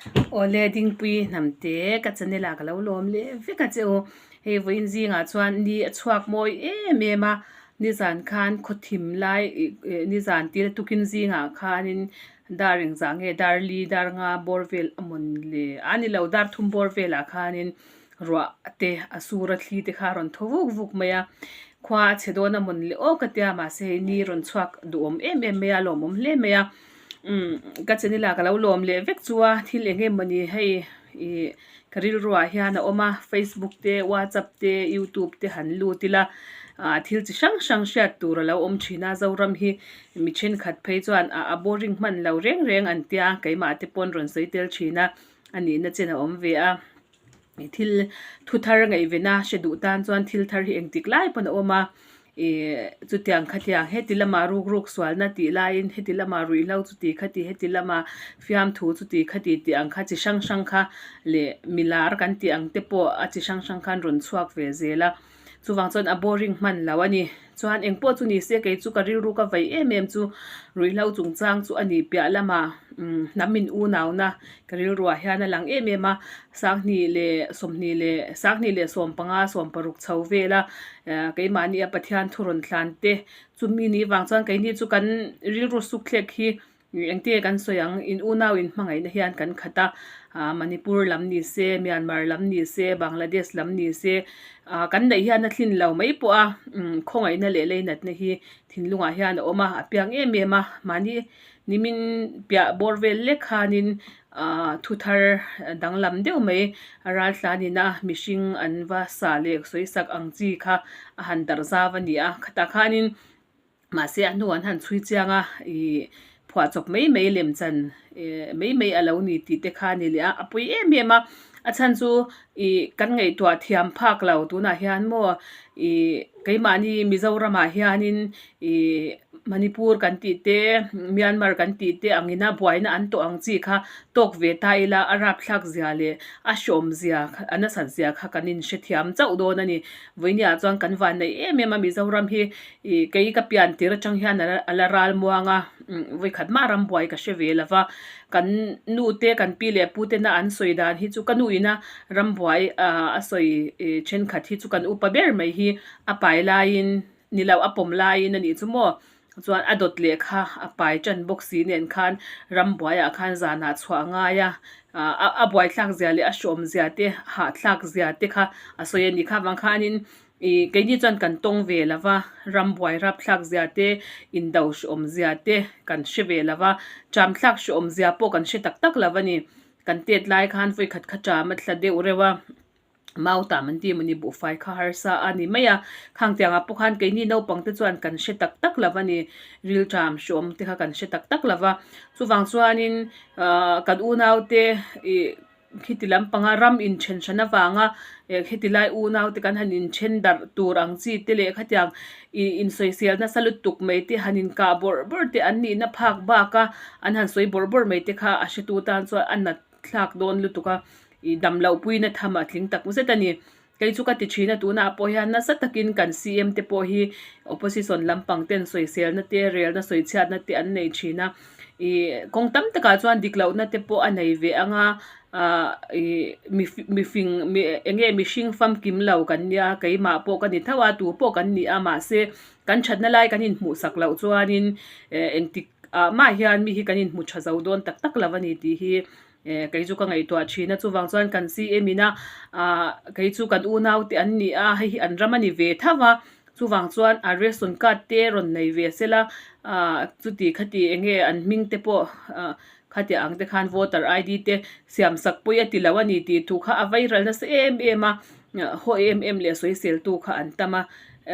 Awle Dingpui Hnamte ka channel ah ka lo lawm leh vek a che u. Hei vawiin zingah chuan ni a chhuak mawi em em a, nizan khan khawthim lai ih nizan tir tukin zingah khanin dar engzah nge dar li dar nga bawr vel a mawn le a ni lo dar thum bawr velah khanin ruah te a sur a thli te kha a rawn thaw vuk vuk mai a, khua a chhe dawn a mawn le aw ka tia mahse hei ni rawn chhuak duhawm em em mai a lawmawm hle mai a umm ka channel ah ka lo lawm leh vek chu a thil eng emaw ni hei ih ka rilru ah hian a awm a facebook te whatsapp te youtube te han lut ila ah thil chi hrang hrang hriat tur a lo awm thin a zoram hi mi thenkhat phei chuan ah a boring hman lo reng reng an tia keimah te pawn rawn sawi tel thin a a nihna chen a awm ve a. Thil thu thar ngaihvena hre duh tan chuan thil thar hi engtik lai pawn a awm a, ih chutiang khatiang heti lama ruk ruk sualna tih laiin heti lama ruihhlo chuti khati heti lama fiamthu chuti khati tih ang kha chi hrang hrang kha leh milar kan tih ang te pawh a chi hrang hrang khan rawn chhuak ve zel a. Chuvang chuan a boring hman lo a ni. Chuan eng pawh chu ni se kei chu ka rilru ka vei em em chu ruihhlo chungchang chu a nih piah lamah hnam in unauna ka rilruah hian a lang em em a. Sanghnih leh sawmhnih leh sanghnih leh sawmpanga sawmparuk chho vel a keimahni a Pathian thu rawn tlan te chumi ni vang chuan keini chu kan rilru sukthlek hi Engte kan sawi ang, in unau in hmangaihna hian kan khat a, Manipur lam ni se, Myanmar lam ni se, Bangladesh lam ni se, kan neih hian a thlin lo mai pawh a, khawngaihna leh leinatna hi thinlungah hian a awm a, a piang em em a, mahni nimin piah bawr vel lek khanin thu thar danglam deuh mai raltlan ina mihring an va sa leh sawisak ang chi kha a han darh zau a ni a, khatah khanin. Mahse a hnu an han chhui chiang a, ih phuahchawp mai mai lem chan eh mai mai a lo ni tih te kha a ni leh a, a pui em em a, a chhan chu ih kan ngaihtuah thiam phak lo tunah hian maw ih keimahni Mizoramah hianin ih Manipur kan tih te Myanmar kan tih te angina buaina an tawh ang chi kha tawk ve ta ila a rapthlak zia leh a hrawm zia a nasat zia kha kan inhrethiam chauh dawn a ni. Vawinia chuan kan vanneih em em a Mizoram hi Ih kei ka pian tir atang hian a la ral muang a, vawikhat mah ram buai ka hre ve lo va, kan nu te kan pi leh pu tena an sawi dan hi chu ka nu ina ram buai ah a sawi thenkhat hi chu kan upa ber mai hi a pai laiin ni lo a pawm laiin a nih chu maw chuan a dawt leh kha a pai tan bawk si nen khan ram buaiah khan zanah chhuah a ngai a, ah a buaithlak zia leh a hrawm zia te hahthlak zia te kha a sawi a nih kha avang khanin Ih, keini chuan kan tawng ve lo va, ram buai rapthlak zia te, indo hrehawm zia te kan hre ve lo va, ṭamthlak hrehawm zia pawh kan hre tak tak lo a ni. Kan tet lai khan vawikhat kha ṭam a thla deuh reuh a, mautam an ti mawni buhfai kha harsa a ni mai a, khang tiangah pawh khan keini naupang te chuan kan hre tak tak lo a ni, rilṭam hrehawm te kha kan hre tak tak lo va. Chuvang chuanin ah kan unaute ih. Khiti lampanga ram inthen hran avanga eh khiti lai unau te kan han inthen darh tur ang chi te leh khatiang ih insawisel nasa lutuk mai te han inkah bawrh bawrh te an nihna phak bak a an han sawi bawrh bawrh mai te kha a hretu tan chuan a nat thlak dawn lutuk a ih dam loh puina tham a tling tak zet a ni. Kei chu ka ti thin a, tunah pawh hian nasa takin kan CM te pawh hi opposition lampang ten sawiselna te, relna sawichhiatna te an nei thin a. Ih kawng tam takah chuan dik lohna te pawh a nei ve ang a, ah ih mi mifing mi eng nge mihring famkim lo kan nia, keimah pawh ka ni tho a, tu pawh kan ni a, mahse kan thatna lai kan inhmuhsak loh chuanin eh engtik ah mah hian mi hi kan inhmu tha zo dawn tak tak lo a ni tih hi Eh kei chu ka ngaihtuah thin a, chuvang chuan kan CM in a ah kei chu kan unau te an ni a, hei hi an ram a ni ve tho va, chuvang chuan a ration card te rawn nei ve sela ah chuti khati eng nge an hming te pawh ah khati ang te khan voter ID te siam sak pawih a ti lo a ni tih thu kha a viral nasa em em a, haw em em leh sawisel tu kha an tam a,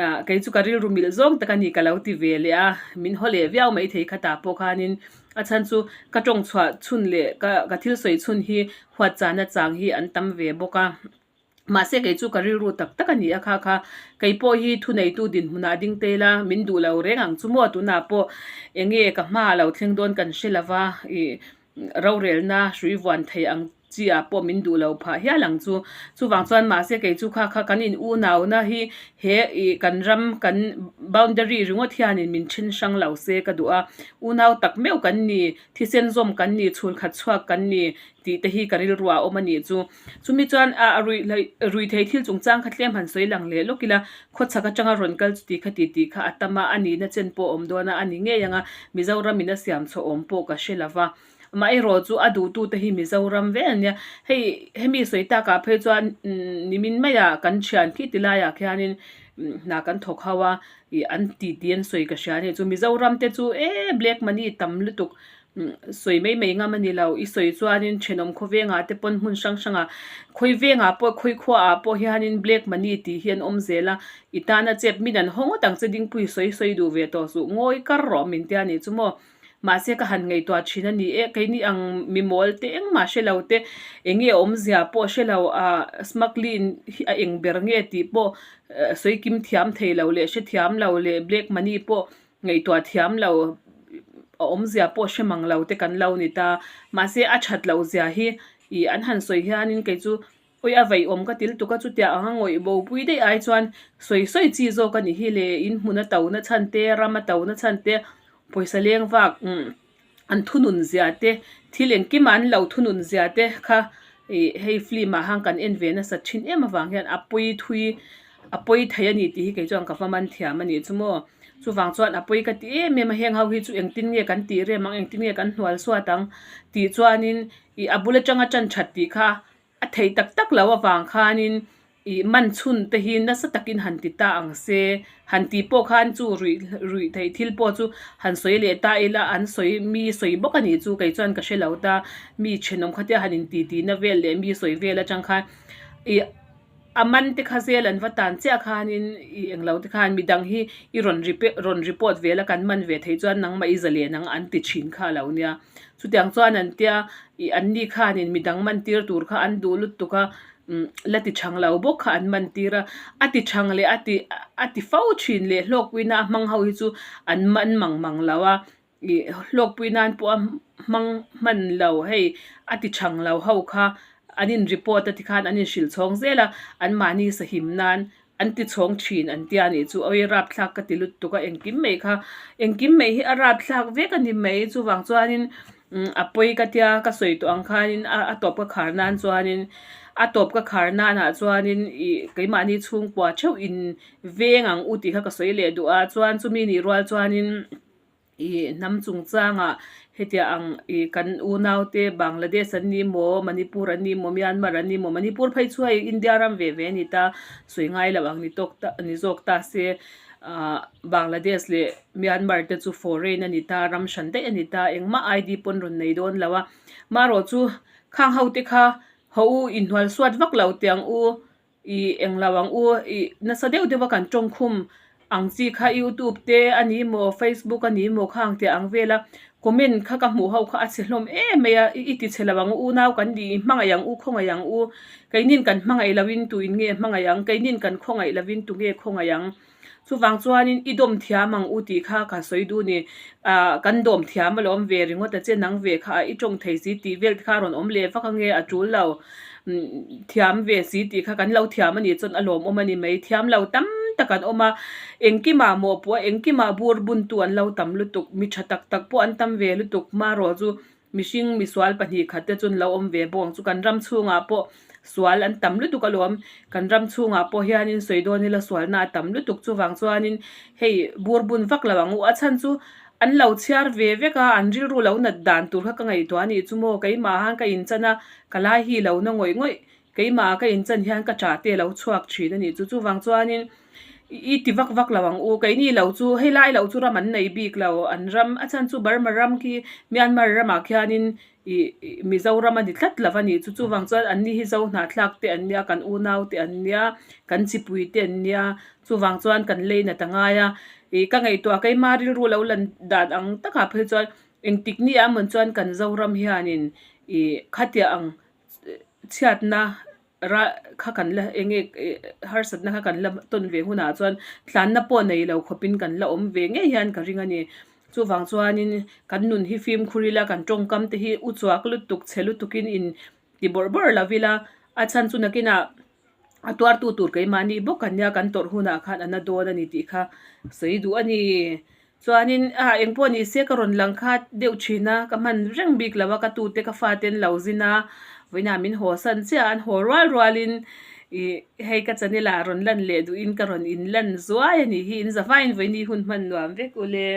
ah kei chu ka rilru milh zawng tak a ni ka lo ti ve leh a, min haw leh viau maithei khatah pawh khanin. A chhan chu ka tawng chhuah chhun leh ka ka thil sawi chhun hi huat chahna chang hi an tam ve bawk a. Mahse kei chu ka rilru tak tak a ni a kha kha kei pawh hi thuneitu dinhmunah ding te ila min duh lo reng ang chu maw tunah pawh eng nge ka hma a lo thleng dawn kan hre lo va ih rorelna hrui vuan thei ang. Chi ah pawh min duh lo phah hial ang chu. Chuvang chuan mahse kei chu kha kha kan in unauna hi he ih kan ram kan boundary ringawt hianin min then hrang lo se ka duh a. Unau tak meuh kan ni, thisen zawm kan ni, chhul khat chhuak kan ni tih te hi ka rilru ah a awm a nih chu. Chumi chuan ah ruih hlei ruih thei thil chungchang kha tlem han sawi lang leh lawk ila, khawchhak atanga rawn kal chuti kha ti tih kha a tam a, a nihna chen pawh a awm dawn a, a ni ngei ang a, Mizoram in a siam chhuah awm pawh ka hre lo va. Amaherawh chu a duhtute hi Mizoram vel a nia. Hei hemi sawi takah phei chuan nimin maiah kan thian khi ti laiah khianin hna kan thawk ho a, ih an titi an sawi ka hria a ni. Chu Mizoram te chu e black money tam lutuk sawi mai mai ngam a ni lo. I sawi chuanin thenawm khawvengah te pawn hmun hrang hrangah khawi vengah pawh khawi khuaah pawh hianin black money tih hi an awm zel a. I tana chep min an haw ngawt ang che dingpui sawi sawi duh ve tawh suh ngawi kar rawh min tia nih chu maw. Mahse ka han ngaihtuah thin a ni e, keini ang mi mawl te engmah hre lo te, eng nge awmzia pawh hre lo ah smuggling hi a eng ber nge tih pawh sawi kim thiam thei lo leh hre thiam lo leh black money pawh ngaihtuah thiam lo a awmzia pawh hre mang lo te kan lo ni ta. Mahse a that loh zia hi ih an han sawi hianin kei chu Awi a vaih awm ka til tuk a, chutiang anga ngawih bo pui daih ai chuan sawi sawi chi zawk a ni hi le, in hmun a to na chhan te, ram a to na chhan te, pawisa leng vak an thunun zia te, thil engkim ah an lo thunun zia te kha ih hei film ah khan kan en ve nasa thin em avang hian a pawi thui a pawi thei a ni tih hi kei chuan ka va man thiam a nih chu maw. Chuvang chuan a pawi ka ti em em a, heng ho hi chu engtin nge kan tih rem ang, engtin nge kan hnual suat ang tih chuanin ih a bul atanga tan that tih kha A theih tak tak lo avang khanin ih man chhun te hi nasa takin han ti ta ang se, han tih pawh khan chu ruih ruih theih thil pawh chu han sawi leh ta ila an sawi mi sawi bawk a nih chu kei chuan ka hre lo ta, mi thenawm khatia han inti tihna vel leh mi sawi vel atang khan ih a man te kha zel an va tan chiah khanin ih englo te khan midang hi i rawn rawn report vel a kan man ve theih chuan nangmah i zalen ang an ti thin kha a lo nia. Chutiang chuan an tia ih an ni khanin midang man tir tur kha an duh lutuk a, umm la ti chhang lo bawk kha an man tir a, a ti chhang leh a ti a ti fo thin leh hlawkpuina a hmang ho hi chu an man mang mang lo a, ih hlawkpui nan pawh a hmang hman lo hei a ti chhang lo ho kha an in report a tikhan an inhrilh chhawng zel a, anmahni sahim nan An ti chhawng thin an tia nih chu awi rapthlak ka ti lutuk a engkim mai kha engkim mai hi a rapthlak vek a ni mai chuvang chuanin umm a pawi ka tia ka sawi tawh ang khanin a a tawp ka khar nan chuanin a tawp ka khar nanah chuanin ih keimahni chhungkua theuh in veng ang u tih kha ka sawi leh duh a chuan chumi nih rual chuanin. Ih hnam chungchangah hetiang ang ih kan unaute Bangladesh an ni maw, Manipur an ni maw, Myanmar an ni maw, Manipur phei chu hei India ram ve ve a ni ta, sawi ngai loh ang ni tawk ta ni zawk ta se ah Bangladesh leh Myanmar te chu foreign a ni ta, ram hran daih a ni ta, engmah ID pawn rawn nei dawn lo a, marawh chu khang ho te kha haw u inhnual suat vak lo teh ang u. Ih englo ang u, ih nasa deuh deuh a kan tawngkhum ang chi kha youtube te a ni maw facebook a ni maw khang tih ang vel a comment kha ka hmuh ho kha a chhe hlawm em mai a i ti chhe lo ang u unau kan ni i hmangaih ang u khawngaih ang u keinin kan hmangaih loh in tuin nge hmangaih ang keinin kan khawngaih loh in tunge khawngaih ang. Chuvang chuanin i dawm thiam ang u tih kha ka sawi duh ni. Ahh kan dawm thiam alawm ve ringawt a che nang ve kha a i tawng thei si tih vel te kha a rawn awm leh vak ange a tul lo. Thiam ve si tih kha kan lo thiam a nih chuan a lawmawm a ni mai. Thiam lo tam tak an awm a, engkimah mawhpawh a engkimah bur buntu an lo tam lutuk, mi tha tak tak pawh an tam ve lutuk marawh chu Mihring misual 2 khat te chu an lo awm ve bawk ang chu kan ram chhungah pawh sual an tam lutuk alawm kan ram chhungah pawh hianin sawi dawn ila sualna a tam lutuk chuvang chuanin hei bur bun vak lo ang u a chhan chu an lo chhiar ve vek a an rilru lo nat dan tur kha ka ngaihtuah a nih chu maw keimah han ka inchan a ka lai hi lo na ngawih ngawih Keimah ka inchan hian ka ṭah te lo chhuak ṭhin a nih chu. Chuvang chuanin i ti vak vak lo ang u. Keini lo chu helai lo chu ram an nei bik lo. An ram a chhan chu Burma ram khi Myanmar ramah khianin ih Mizoram a ni tlat lo a nih chu. Chuvang chuan an ni hi Zo hnahthlak te an nia, kan unau te an nia, kan chipui te an nia. Chuvang chuan kan lei nat a ngai a. Ih ka ngaihtuah keimah rilru lo lan dan ang takah phei chuan engtik ni ah mawn chuan kan Zoram hianin ih khatiang ang chhiatna ra kha kan la eng nge harsatna kha kan la tawn ve hunah chuan tlanna pawh nei lo khawpin kan la awm ve ngei hian ka ring a ni. Chuvang chuanin kan nun hi fimkhur ila kan tawngkam te hi u chuak lutuk chhe lutukin in. Ti bawrh bawrh lo ila a chhan chu nakinah a tuartu tur keimahni bawk an nia kan tawrh hunah khan a na dawn a ni tih kha sawi duh a ni. Chuanin ah engpawh ni se ka rawn lang khat deuh thin a, ka hman reng bik lo a ka tute ka fate an lo zin a, vawiinah min haw san chiah a, an haw rual rualin ih hei ka channel ah rawn lan leh duhin ka rawn inlan zuai a nih hi, in zavaiin vawiini hun hman nuam vek ule.